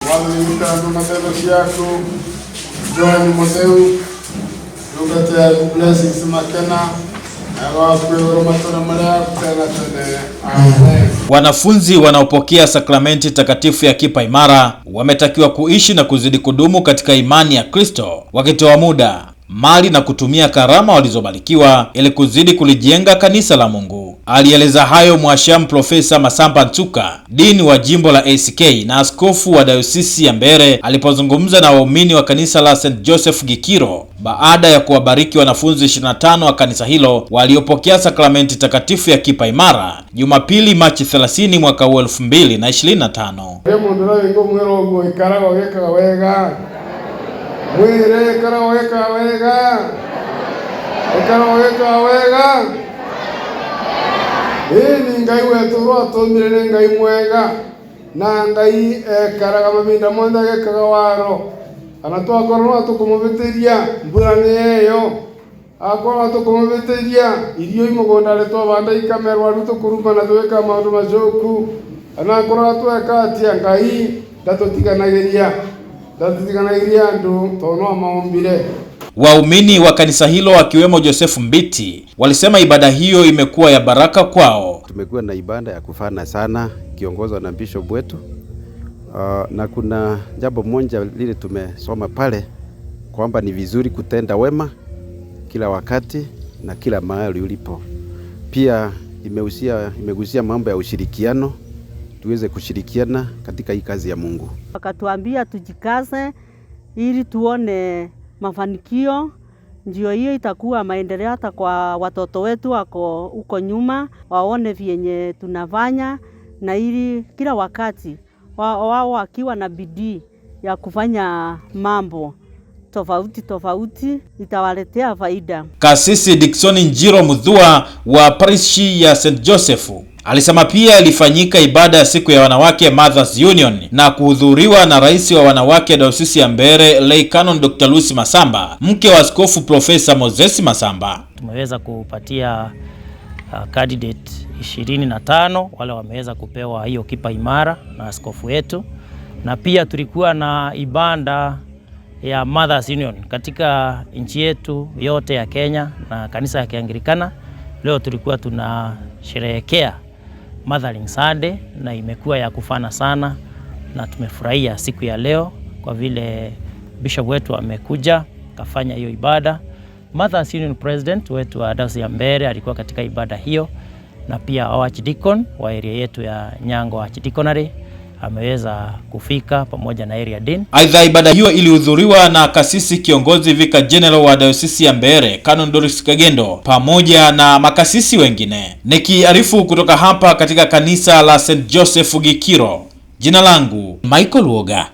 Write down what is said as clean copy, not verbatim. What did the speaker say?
Mwathani gitĩra ndungata ĩno ciaku, Joan Mutheu, ndungata yaku Blessings Makena, na igũrũ matũra marĩa tene na tene. Amen. Wanafunzi wanaopokea sakramenti takatifu ya kipaimara wametakiwa kuishi na kuzidi kudumu katika imani ya Kristo, wakitoa muda, mali na kutumia karama walizobarikiwa ili kuzidi kulijenga kanisa la Mungu. Alieleza hayo Mhashamu Profesa Masamba Nsuka, dini wa jimbo la ACK na askofu wa dayosisi ya Mbeere, alipozungumza na waumini wa kanisa la St Joseph Gikiro baada ya kuwabariki wanafunzi 25 wa kanisa hilo waliopokea sakramenti takatifu ya kipaimara Jumapili, Machi 30 mwaka huu 2025. Mũndũ ũrĩa mwĩra ũguo, ikaraga ũgĩkaga wega, mwĩre ikaraga ũgĩkaga wega, ikaraga ũgĩkaga wega. Ĩni Ngai wetũ ũrĩa nĩ Ngai mwega, na Ngai ekaraga mahinda mothe agĩkaga waro, kana twakorwo no tũkũmũhĩtĩria, mbura nĩ ĩyo, akorwo no tũkũmũhĩtĩria, irio i mũgũnda rĩ twahanda ikamerwo rĩu tũkũruma na twĩka maũndũ macoku, kana akorwo tweka atĩa, Ngai ndatũtiganagĩria, ndatũtiganagĩria andũ tondũ no amaũmbire. Waumini wa kanisa hilo akiwemo Joseph Mbiti walisema ibada hiyo imekuwa ya baraka kwao. Tumekuwa na ibada ya kufana sana ikiongozwa na bishop wetu. Na kuna jambo moja lile tumesoma pale kwamba ni vizuri kutenda wema kila wakati na kila mahali ulipo. Pia imegusia mambo ya ushirikiano, tuweze kushirikiana katika hii kazi ya Mungu. Wakatuambia tujikaze ili tuone mafanikio, ndio hiyo itakuwa maendeleo hata kwa watoto wetu wako huko nyuma, waone vyenye tunafanya, na ili kila wakati wao wakiwa na bidii ya kufanya mambo tofauti tofauti itawaletea faida. Kasisi Dickson Njiro Muthua wa parishi ya St Joseph alisema pia ilifanyika ibada ya siku ya wanawake Mothers Union na kuhudhuriwa na rais wa wanawake dayosisi ya Mbeere Lay Canon Dr. Lucy Masamba, mke wa askofu Profesa Moses Masamba. Tumeweza kupatia candidate 25 wale wameweza kupewa hiyo kipaimara na askofu wetu, na pia tulikuwa na ibada ya Mothers Union katika nchi yetu yote ya Kenya na kanisa ya Kianglikana. Leo tulikuwa tunasherehekea Mothering Sunday na imekuwa ya kufana sana, na tumefurahia siku ya leo kwa vile bishop wetu amekuja kafanya hiyo ibada. Mothers Union President wetu wa Dayosisi ya Mbeere alikuwa katika ibada hiyo, na pia Archdeacon wa area yetu ya Nyango Archdeaconry ameweza kufika pamoja na area dean. Aidha, ibada hiyo ilihudhuriwa na kasisi kiongozi Vicar General wa Dayosisi ya Mbeere Canon Doris Kagendo pamoja na makasisi wengine. Nikiarifu kutoka hapa katika kanisa la St Joseph Gikiro, jina langu Michael Woga.